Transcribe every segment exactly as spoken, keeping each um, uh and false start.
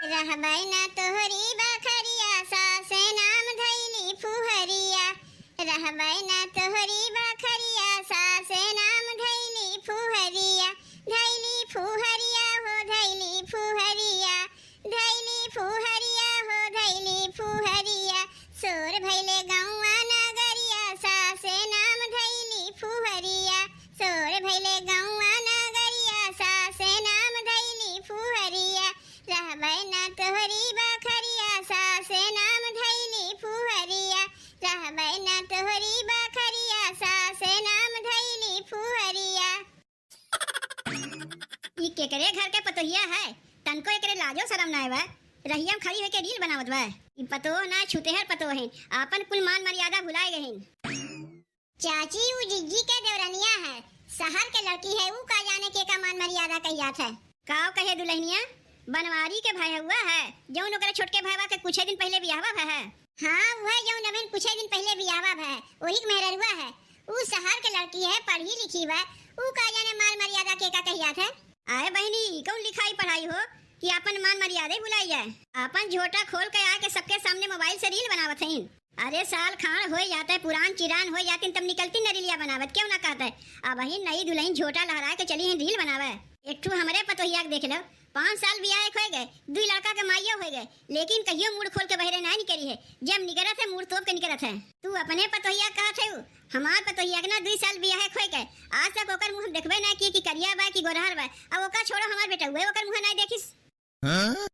रहबै ना तोहरी बखरिया, सासे नाम धैली फुहरिया। रहबै ना तोहरी बखरिया, सासे नाम धैली फुहरिया। धैली फुहरिया हो धैली फुहरिया, धैली फुहरिया हो धैली फुहरिया। शोर भैले गौआ नगरिया, सासे नाम धैली फुहरिया। शोर भैले गौआ नगरिया, सासे नाम धैली फुहरिया। रहबै ना तोहरी बखरिया, सासे नाम धैली फुहरिया। रहबै ना तोहरी बखरिया, सासे नाम धैली फुहरिया। ई केकरे घर के पतोहिया है? तनको एकरे लाजो शरम नाय बा। रहिया में खड़ी होके रील बनावत बा। ई पतोह ना, छुतेहर पतोह है। आपन कुल मान मर्यादा भुलाए गए हैं। चाची, ऊ जिज्जी के देवरनिया है, शहर के लड़की है, ऊ का जाने के का मान मर्यादा कहियात है। काव कहे दुल्हनिया, बनवारी के भयहुआ है, जौन ओकरे छोटके भयवा के कुछे दिन पहिले बियाहवा भय है। हाँ, उहे जौन अबहिन कुछे दिन पहिले बियाहवा भय है, ओही के मेहररुआ है। ऊ शहर के लड़की है, पढ़ी लिखी बा, ऊ का जाने मान मर्यादा के का कहियात है। आए बहिनी, ई कौन लिखाई पढ़ाई हो कि आपन मान मर्यादा ही भुलाई जाए? आपन झोटा खोल के आके सबके सामने मोबाइल से रील बनावत हईन। अरे साल खान होय जात है, पुरान चिरान होय जातिन, तब निकलती न रीलिया बनावत, क्यों ना कहत है। अबहिन नई दुल्हन झोटा लहरा के चली हैं रील बनावे। एक ठू हमरे पतोहिया के देख लो, पाँच साल बियाहे के होय गए, दुई लड़का के माइयो होय गए, लेकिन कहियो मूड़ खोल के बहरे ना निकरी है। जब निकरत है, मूड़ तोप के निकरत है। तू अपने पतोहिया कहत है, हमार पतोहिया के ना दुई साल बियाहे के होय गए, आज तक ओकर मुंह हम देखबे ना किए कि करिया बा कि गोरहर बा। अब ओका छोड़ो, हमार बेटउए ओकर मुंह ना देखिस। हाँ?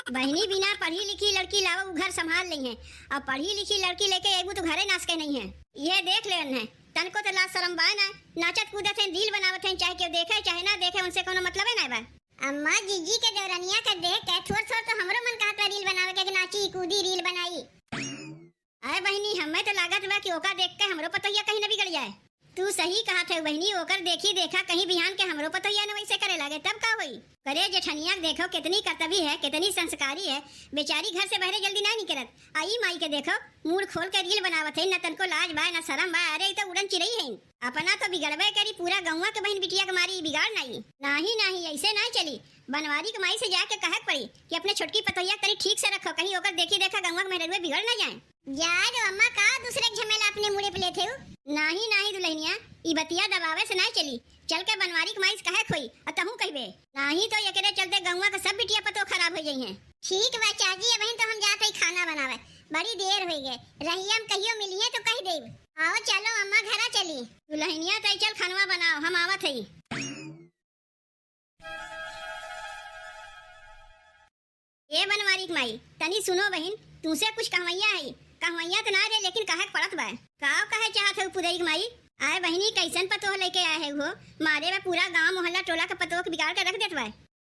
बहिनी, बिना पढ़ी लिखी लड़की लावा, उ घर संभाल लई है। अब पढ़ी लिखी लड़की लेके अइबू तो घरे नास के नहीं है। ये देख लेन है, तनको तो लाज शरम बा ना, नाचत कूदत हैं, रील बनावत हैं, चाहे केहू देखे चाहे ना देखे, उनसे कोनो मतलबे ना बा। अम्मा, जीजी के देवरनिया के देख के थोर थोर तो हमरो मन कहत बा रील बनावे के, कि नाची कूदी रील बनाई। अरे बहिनी, हमें तो लागत बा कि ओका देख के हमरो पतोहिया कहीं न बिगड़ जाए। तू सही कहत है बहिनी, ओकर देखी देखा कहीं बिहान के हमरो पतोहिया न वैसे करे लागे, तब का होई? करे जेठनिया के देखो, कितनी कर्तव्य है, कितनी संस्कारी है, बेचारी घर से बहरे जल्दी ना निकलत। आ ई माई के देखो, मूड़ खोल के रील बनावत है, न तनको लाज बा, न शरम बा। अरे, ई तो उड़न चिरई है, अपना तो बिगड़बे करी, पूरा गौवा के बहिन बिटिया के मारी बिगाड़ नाई। नाही, नाही, ऐसे ना चली। बनवारी के माई से जाके कहे के पड़ी कि अपने छोटकी पतोहिया के तनी ठीक से रखो, कहीं ओकर देखी देखा गौवा के मेहररुए बिगड़ ना जाए। जा रे अम्मा, का दूसरे के झमेला अपने मुड़े पे लेत हेउ? नाही, नाही दुल्हनिया, ई बतिया दबावे से ना चली। चल के बनवारी के माई से कहे के होई, अ तहूँ कहबे। नाही तो एकरे चलते गौवा के सब बिटिया पतोह खराब हो जाई हैं। ठीक बा चाची, अबहिन तो हम जात हई खाना बनावे, बड़ी देर होई गए। रहिया में कहियो मिलिहे तो कह देब। आओ चलो अम्मा, घरा चली। दुल्हनिया, तई चल खनवा बनाओ, हम आवत हई। ए बनवारी के माई, तनी सुनो बहिन, तुसे कुछ कहवैया है। कहवैया त ना रे, लेकिन कहे के पड़त बा। का कहे चाहत है पुदई के माई? आए बहिनी, कैसन पतोह लेके आए है हो? मारे बा पूरा गांव मोहल्ला टोला के पतोह के बिगाड़ के रख देत बा।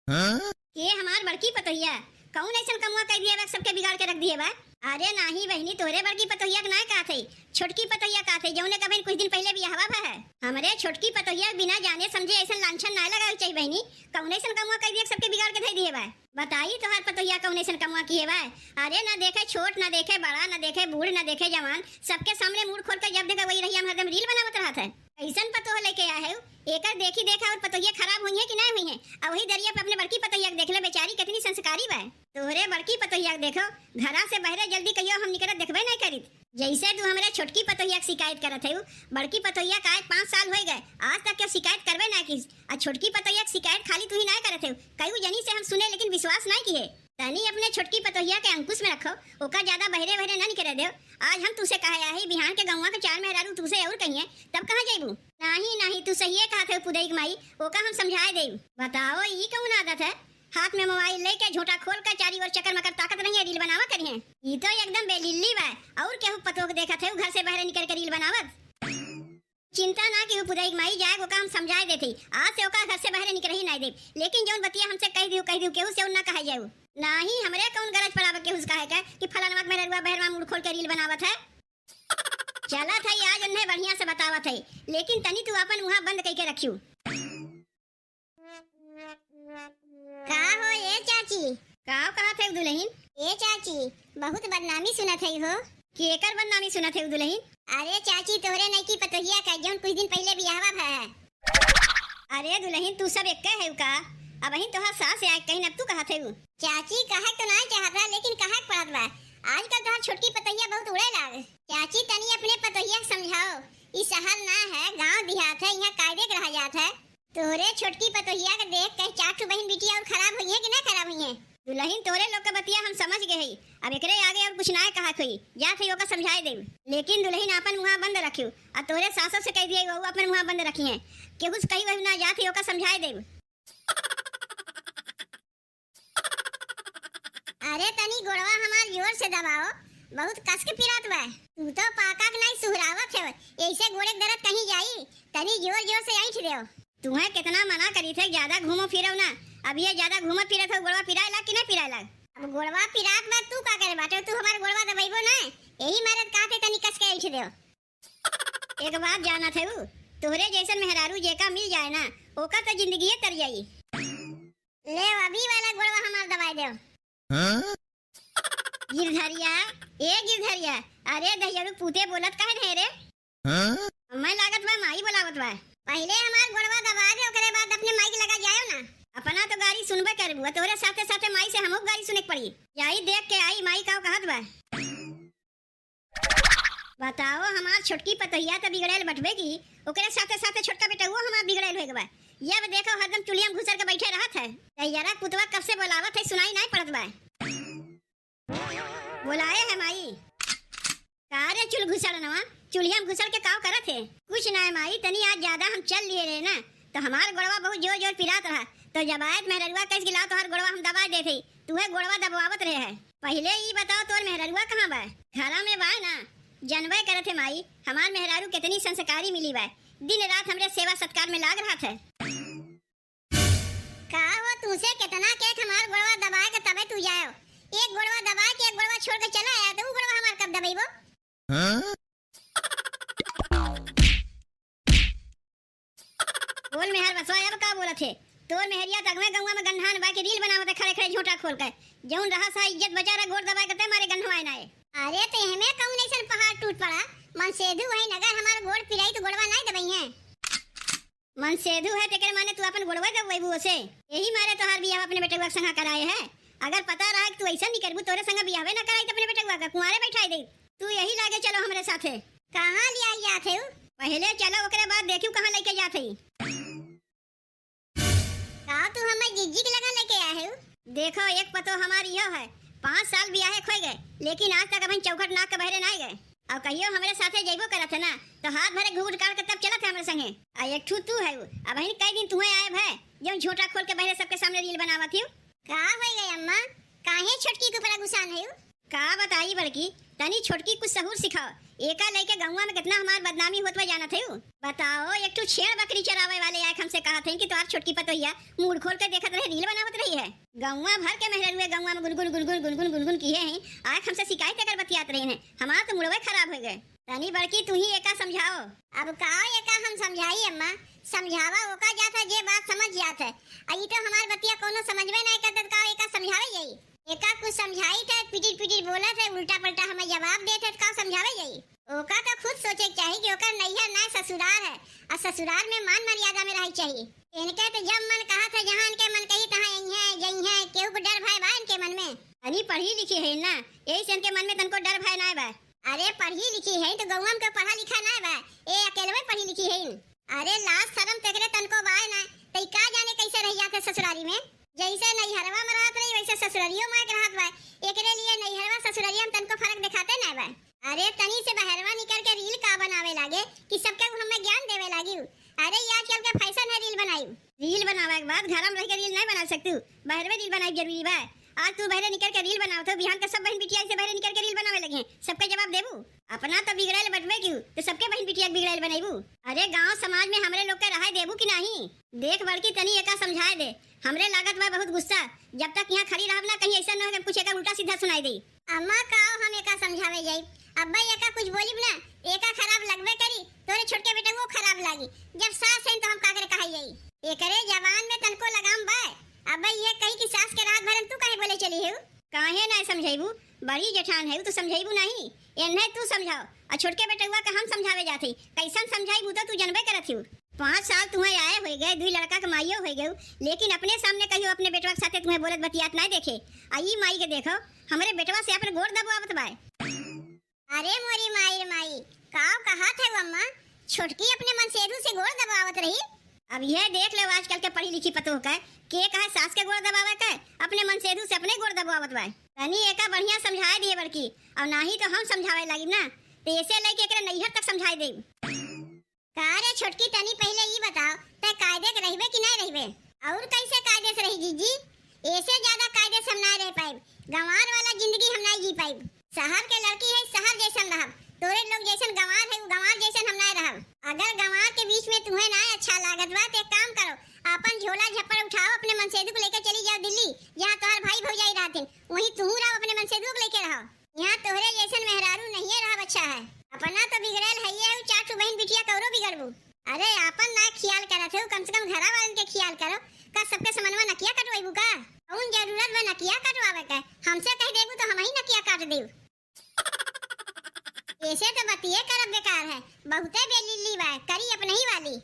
हाँ? के हमार बड़की पतोहिया, कौन ऐसन कमुआ कह दिए बा, सबके बिगाड़ के रख दिए बा? अरे नाही बहिनी, तोहरे बड़की पतोहिया के ना कहत है, छोटकी पतोहिया कहत है, जौने का बहिन कुछ दिन पहिले बियाहवा भा है। हमरे छोटकी पतोहिया के बिना जाने समझे ऐसन लांछन ना लगावे के चाहिए बहिनी, कौन ऐसन कमुआ कह दिए सबके बिगाड़ के धई दिए बा? बताई तोहार पतोहिया कौन ऐसन कमुआ किहे बा? अरे ना देखे छोट, ना देखे बड़ा, ना देखे बूढ़, ना देखे जवान, सबके सामने मूड़ खोल के जब देखा वही रहिया में हरदम रील बनावत रहत है। कैसन पतोह लेके आए हो? एकर देखी देखा और पतोहिया खराब हुई है कि ना हुई है? अब वही दरिया पे अपने बड़की पतोहिया के देख ले, बेचारी कितनी संस्कारी बा। तोहरे बड़की पतोहिया के देखो, घरा से बहरे जल्दी कहियो हम निकलत देखबे नहीं करित। जैसे तू हमरे छोटकी पतोहिया के शिकायत करत है, बड़की पतोहिया का आज पाँच साल होई गए, आज तक के शिकायत करबे ना किस। आ छोटकी पतोहिया के शिकायत खाली तू ही ना करत है, कई जनी से हम सुने लेकिन विश्वास नहीं किहे। तनी अपने छोटकी पतोहिया के अंकुश में रखो, ओका ज्यादा बहरे बहरे ना निकले देव। आज हम तुसे कहे आही, बिहान के गौवा के चार मेहरारू तुसे और कहिए, तब कहाँ जइबू? नाही, नाही, तू सहिए कहत है पुदई के माई, ओका हम समझाए देब। बताओ, ई कौन आदत है? हाथ में मोबाइल लेके झोटा खोल के चारी ओर चक्कर मकर ताकत रही है, रील बनावा करी है। ई तो एकदम बेलिल्ली बा, और केहू पतोह के देखत है, उ घर से बहरे निकल के रील बनावत। चिंता ना किहू पुदई के माई, जाए ओका हम समझाए देते, आज से ओका घर से बहरे निकल ही नहीं देब। लेकिन जौन बतिया हमसे कह दियो, कह दियो, केहू से ना कहा जाए। नाही, हमरे कौन गरज पड़ावे केहू से कहे के कि फलानवा के मेहररुआ बहरवा मूड़ खोल के रील बनावत है। चलत है, आज उन्हें बढ़िया से बतावत है, लेकिन तनी तू अपन मुँह बंद करके रखियो। का हो ए चाची? का कहत है दुल्हन? ए चाची, बहुत बदनामी सुनत है हो। केकर बदनामी सुनत है दुल्हन? अरे चाची, तोहरे नईकी पतोहिया का, जौन कुछ दिन पहिले बियाहवा भा है। अरे दुल्हन, तू सब एक्के है का? अबहिन तोहार सास आए कहिन, अब तू कहत हऊ। चाची, कहे तो नाहीं चाहत बा, लेकिन कहे के पड़त बा। आजकल तोहार छोटकी पतोहिया बहुत उड़े लाग। चाची, तनी अपने पतोहिया के समझाओ, ई शहर ना है, गाँव देहात है, इहाँ कायदे के रहा जात है। तोहरे छोटकी पतोहिया के देख के चार ठो बहिन बिटिया और खराब होइहैं कि ना खराब होइहैं? दुलहिन, तोहरे लोग के बतिया हम समझ गए हई। अब एकरे आगे और कुछ ना कहा कोई, जात हई ओका समझाए देब। लेकिन दुलहिन, आपन मुँहा बंद रखियो, आ तोहरे सासो से कह दिए, वो आपन मुँहा बंद रखिहैं। केहू से कही वही ना, जात हई ओका समझाए देब। अरे, तनी गोड़वा हमार जोर से दबाओ, बहुत कस के पिरात बा। तू तो पाका के नाहीं सुहरावत है, ऐसे गोड़े के दर्द कहीं जाई? तनी जोर जोर से ऐंठ देओ। तुहैं केतना मना करी थे, ज्यादा घूमो फिरो ना। अब ये ज्यादा घूमत फिरत हो, गोड़वा पिराए लाग कि ना पिराए लाग? अब गोड़वा पिरात बा, तू का करे बाटे, तू हमार गोड़वा दबइबो ना, यही मारे कहा थे तनी कस के ऐंठ देओ। एक बात जानत हऊ, तोहरे जैसन मेहरारू जेका मिल जाए ना, ओकर त जिंदगिये तर जाई। ले, अभी वाला गोड़वा हमार दबाए देओ। हाँ? गिरधरिया, ए गिरधरिया, अरे दहियरू पूते बोलत काहे नहीं रे? हाँ? हमें लागत बा माई बोलावत बा। पहिले हमार गोड़वा दबा दे, ओकरे बाद अपने माई के लगा जायो ना। अपना तो गारी सुनबे करबू, तोहरे साथे साथे माई से हमहू गारी सुने के पड़ी। जाई देख के आई माई का कहत बा। बताओ, हमार छोटकी पतोहिया त बिगड़ैल बटबे की, ओकरे साथे साथे छोटका बेटउओ हमार बिगड़ैल होइ गवा। जब देखो हरदम चुलिया में घुसर के बैठे रहत है। तैयारा पुतवा कब से बोलावत है, सुनाई नाहीं पड़त बा। बोलाए है माई। का रे चुल घुसड़नवा, चुलिया में घुसड़ के काव करत है? कुछ नाहीं माई, तनी आज ज्यादा हम चल लिए रहे ना, तो हमार गोड़वा बहुत जोर जोर पिरात रहा, तो जब आयत मेहररुआ कइस गिलाओ तोहार गोड़वा हम दबा देत हई, तुहे गोड़वा दबवावत रहे है। पहिले ई बताओ, तोर मेहररुआ कहाँ बा? घरा में बा ना? जनबे करत है माई, हमार मेहरारू कितनी संस्कारी मिली बा, दिन रात हमरे सेवा सत्कार में लाग रहत है। का हो, तुसे कितना के हमार गोड़वा दबाए के तबे तू जाओ? एक गोड़वा दबाए के एक गोड़वा छोड़ के चला आया, तो ऊ गोड़वा हमार कब दबइबो? हाँ? बोल मेहर बसवा, अब का बोलत है? तोर मेहरिया त अगवे गौवा में गन्हान बा के रील बनावत है खड़े खड़े झोंटा खोल के। जौन रहा सा इज्जत बचा रहा, गोड़ दबाए के ते मारे गन्हवाए ना है। अरे तो एहमे कौन ऐसन पहाड़ टूट पड़ा? मनसेधु है, अगर हमार गोड़ पिराई तो गोड़वा नाहीं दबइहैं। मनसेधु है, तेकर माने तू अपन गोड़वा दबवैबू ओसे? यही मारे तोहार बियाह अपने बेटवा के संगा कराए है। अगर पता रहा कि तू ऐसा नहीं करबू, तोरे संगा बियाहवे ना कराई, तो अपने बेटवा का कुंवारे बैठाई दे। तू यही लागे चलो हमरे साथे। कहाँ लियाई जात है उ? पहले चलो, ओकरे बाद देखियो कहाँ लेके जात है। का तू हमें जिज्जी के लगा लेके आए हो? देखो, एक पतो हमार इहो है, पाँच साल बियाहे खोई गए, लेकिन आज तक अबहिन चौखट नाक के बहरे नाहीं गए। और कहियो हमरे साथे जइबो करत है ना, तो हाथ भरे घूंघट काढ़ के तब चलत है हमरे संगे। आ एक ठू तू है, अबहिन कई दिन तुहे आए भय, जौन झोंटा खोल के बहरे सबके सामने रील बनावत हियो। का होइ गए अम्मा, काहे छोटकी के ऊपर गुस्सान है? का बताई बड़की, तनी छोटकी कुछ सहूर सिखाओ। एका लइके गौवा में कितना हमार बदनामी होत बा जानत हऊ? बताओ, एक ठो छेड़ बकरी चरावे वाले आए हमसे कहत हैं कि तोहार छोटकी पतोहिया मूड़ खोल के देखत रहे, रील बनावत रही है। गौवा भर के मेहररुए गौवा में गुनगुन गुनगुन गुनगुन गुनगुन किहे हैं, आए हमसे शिकायत कर बतियात रही हैं। हमार तो मुड़वे खराब हो गए। तनी बड़की तू ही एका समझाओ। अब का एका हम समझाई अम्मा, समझावा ओका जात है जे बात समझ जात है। आ ई तो हमार बतिया कोनो समझबे नाहीं करत, का एका समझावे जाई? एका कुछ समझाई त पिटिर पिटिर बोलत है, उल्टा पल्टा हमें जवाब देत है, त का समझावे जाई? ओका तो खुद सोचे के चाही कि ओकर नैहर ना ससुराल है, और ससुराल में मान मर्यादा में रहे के चाही। इनके तो जब मन कहत है, जहाँ इनके मन कही तहाँ अइहैं, जइहैं, केहू को डर भय बा इनके मन में? तनी पढ़ी लिखी है ना, यही से इनके मन में तनको डर भय ना बा। अरे पढ़ी लिखी है तो गौवा में के पढ़ा लिखा ना बा, ए अकेलवे पढ़ी लिखी है। अरे लाज शरम तेकरे तनको बाय ना, तई का जाने कैसे रह जाते ससुरारी में। जैसे नैहरवा में रहत रही, वैसे ससुररियो में के रहत बा। एकरे लिए नैहरवा ससुररिया में तनको फर्क देखाते ना बा। अरे तनी से बहरवा निकल के रील का बनावे लागे कि सबके हमें ज्ञान देवे लागी। अरे ये आजकल के फैशन है रील बनाई। रील बनावे के बाद घर में रह के रील नहीं बना सकतू, बहरवे रील बनाई जरूरी बा। आज तू बहरे निकल के रील बनावत हो, बिहान के सब बहन बिटिया से बहरे निकल के रील बनावे लगे, सबके जवाब देबू? अपना तो बिगड़ैल बटबे क्यों, तो सबके बहन बिटिया के बिगड़ैल बनैबू? अरे गांव समाज में हमरे लोग के रहाय देबू कि नहीं? देख बड़की, तनी एका समझाए दे। हमरे लागत बा बहुत गुस्सा। जब तक यहाँ खड़ी रहब ना, कहीं ऐसा न हो कि कुछ एका उल्टा सीधा सुनाई दे। अम्मा, का हम एका समझावे जाई? अब्बा एका कुछ बोलिब ना, एका खराब लगबे करी, तोरे छोटके बेटउओ खराब लागी। जब सास है तो हम का करे कहाई जाई? एकरे जबान में तनको लगाम बा। अब्बा ये कही कि सास के रात भरन तू काहे बोले चली हेउ? काहे ना समझाइबू? बड़ी जेठान है, तू समझाइबू नहीं? एन्हे तू समझाओ, और छोटके बेटउआ का हम समझावे जात हई। कैसन समझाइबू तो तू जनबे करत हिउ। पाँच साल तुहें आए होइ गए, दुई लड़का के माइयो होइ गए, लेकिन अपने सामने कहियो अपने बेटवा के साथे तुहें बोलत बतियात नाहीं देखे। आ ई माई के देखो, हमरे बेटवा से अपने गोड़ दबवावत बाय। अरे मोरी माई रे माई, काव कहत है अम्मा, छोटकी अपने मनसेधू से गोड़ दबवावत रही। अब यह देख लो आजकल के पढ़ी लिखी पतोह के, के कहे सास के गोड़ दबावे के, अपने मनसेधू से अपने गोड़ दबवावत बाय। तनी एका बढ़िया समझाए दिए बड़की, और नाहीं तो हम समझावे लागिब ना, तो ऐसे लेके एकरे नैहर तक समझाए देब। का रे छोटकी, तनी पहिले ई बताओ, तै कायदे के रहिबे कि नाहीं रहिबे? और कैसे कायदे से रही जीजी? ऐसे ज्यादा कायदे से हम नाहीं रह पाइब। गंवार वाला जिंदगी हम नाहीं जी पाइब। शहर के लड़की है, शहर जैसन रहब। तोरे लोग जैसन गंवार है, उ गंवार जैसन हम नाहीं रहब। अगर गंवार के बीच में तुहें नाहीं अच्छा लागत बा, तो एक काम करो, आपन झोला झप्पड़ उठाओ, अपने मनसेधू को लेके चली जाओ दिल्ली, जहाँ तोहर भाई भौजाई रहथिन, वहीं तुहू रहो, अपने मनसेधू को लेके रहो। यहाँ तोहरे जैसन मेहरारू नहिए रहब अच्छा है। अपना तो बिगड़ल हइये हउ, चार ठो बहिन बिटिया कौरो बिगड़बू। अरे आपन ना खियाल करत हउ, कम से कम घरा वालन के खियाल करो। का सबके समनवा नकिया कटवाइबू का? कौन जरूरत बा नकिया कटवावे के? हमसे कह देबू तो हमही नकिया काट देब। ऐसे तो बतिये करब बेकार है, बहुते बेलिल्ली बा, करी अपनही वाली।